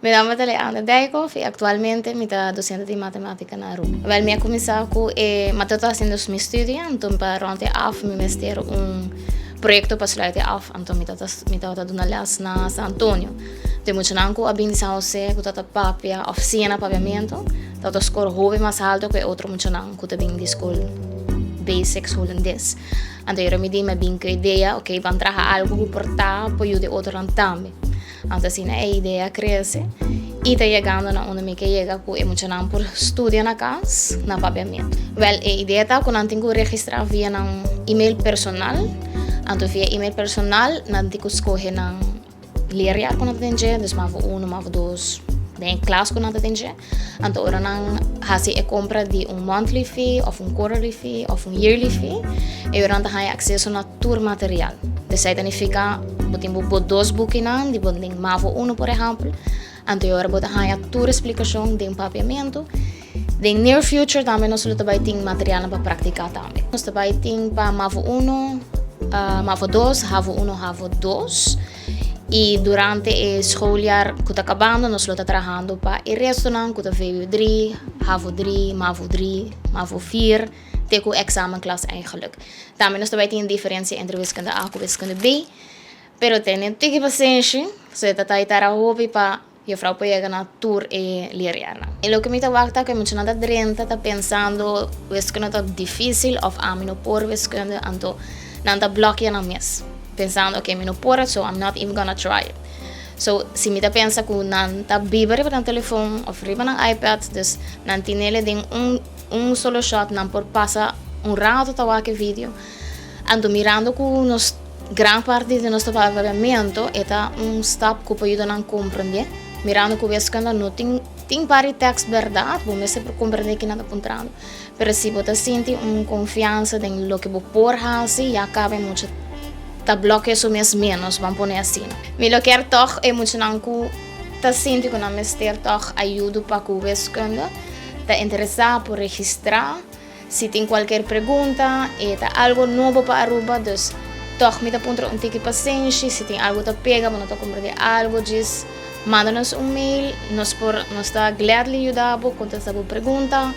Mi nomber ta Leandra Dijkhoff y actualmente mi ta docente di matematica na Aruba. Wel mi a cuminsa cu e ma ta haciendo mi studie anto pa rond e af mi mester un proyecto pa sluit e af anto mi ta mi tabata duna les na San Antonio. Te muchanan cu a bini San Jose cu tabata papia of siña na papiamento tabata score hopi mas halto cu e otro muchanan cu ta bini di school basics Hulandes. Anto ora mi di mi a bin cu e idea ok ban traha algo cu por ta por yuda e otronan tambe. Anto asina e idea a crece y ta yegando na unda mi ke yega cu e muchanan por studia na cas na papiamento. Wel e idea ta cu nan tin cu registra via nan email personal, anto via email personal nan tin cu scoge nan leerjaar cu nan ta den dje, dus mavo uno, mavo dos, den e klas cu nan ta den dje. Anto ora nan hasi e compra di un monthly fee of un quarterly fee of un yearly fee, e ora nan ta haña acceso na tur material. Esei ta nifica bo tin bo dos bukinan di bo den mavo uno por ehempel, anto e ora bo ta haña tur explicacion den papiamento. Den near future tambe nos lo ta bai tin materialnan pa practica tambe. Nos ta bai tin pa mavo uno, mavo dos, havo uno, havo dos. Y durante e schooljaar cu ta cabando nos lo ta trahando pa e restonan cu ta vwo drie, havo drie, mavo drie, mavo vier, te cu examenklas eigenlijk. Tambe nos ta bay tin diferencia entre wiskunde A cu wiskunde B, pero tene tiki pasenshi, pasobra ta tara hopi pa Juffrouw por yega na tur e leerjaarnan. E loke mi ta wak ta ku e muchanan ta drenta ta pensando wiskunde ta dificil of ami no por wiskunde anto nan ta blokea nan mes pensando ok mi no por it so I'm not even gonna try it. So si mi ta pensa ku nan ta biba riba nan telefon of riba nan ipad dus nan tinele den un un solo shot nan por pasa un rato ta wak e video anto mirando ku nos Gran parti di nos papiamento e ta un stap ku por yuda nan komprendé. Mirando ku wiskunde no tin tin par di tèks bèrdat, bo mester por komprendé kinan ta puntrando. Pero si bo ta sinti un konfiansa den loke bo por hasi, ya kaba e mucha ta blòkea su mes ménos, ban pone asina. Mi lo kier tòg e muchanan ku ta sinti ku nan mester tòg ayudo pa ku wiskunde, ta interesá por registrá. Si tin cualkier pregunta, e ta algo nobo pa Aruba, dus toch mi ta puntra un tiki pasenshi, si tin algo ta pega, bo no ta comprende algo, djis manda nos un mail, nos por, nos ta gladly yuda bo contesta bo pregunta.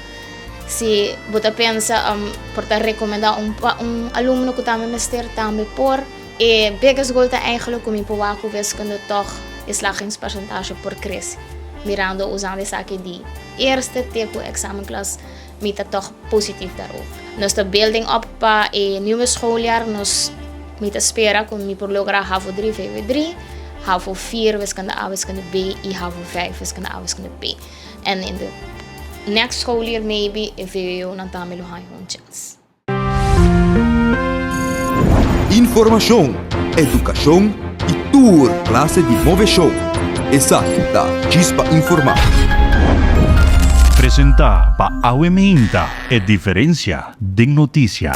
Si bo ta pensa por ta recomenda un un alumno cu tambe mester, tambe por. E biggest goal ta eigenlijk cu mi por wak cu wiskunde toch e slagingspercentage por crece, mirando usando esaki di eerste te cu examenklas. Mi ta tòg positief daarover. Nos ta building up pa e nieuwe schooljaar. Nos, mi ta spera ku mi por logra havo drie vwo drie, havo vier wiskunde A, wiskunde B i havo vijf wiskunde A, wiskunde B. En in de next schooljaar maybe e vwo-nan tambe lo haña un chance. Informashon, edukashon i tur klase di moveshon. Esaki ta Chispa Informá. Presentá pa Awe Meinta, e diferensia den notisia.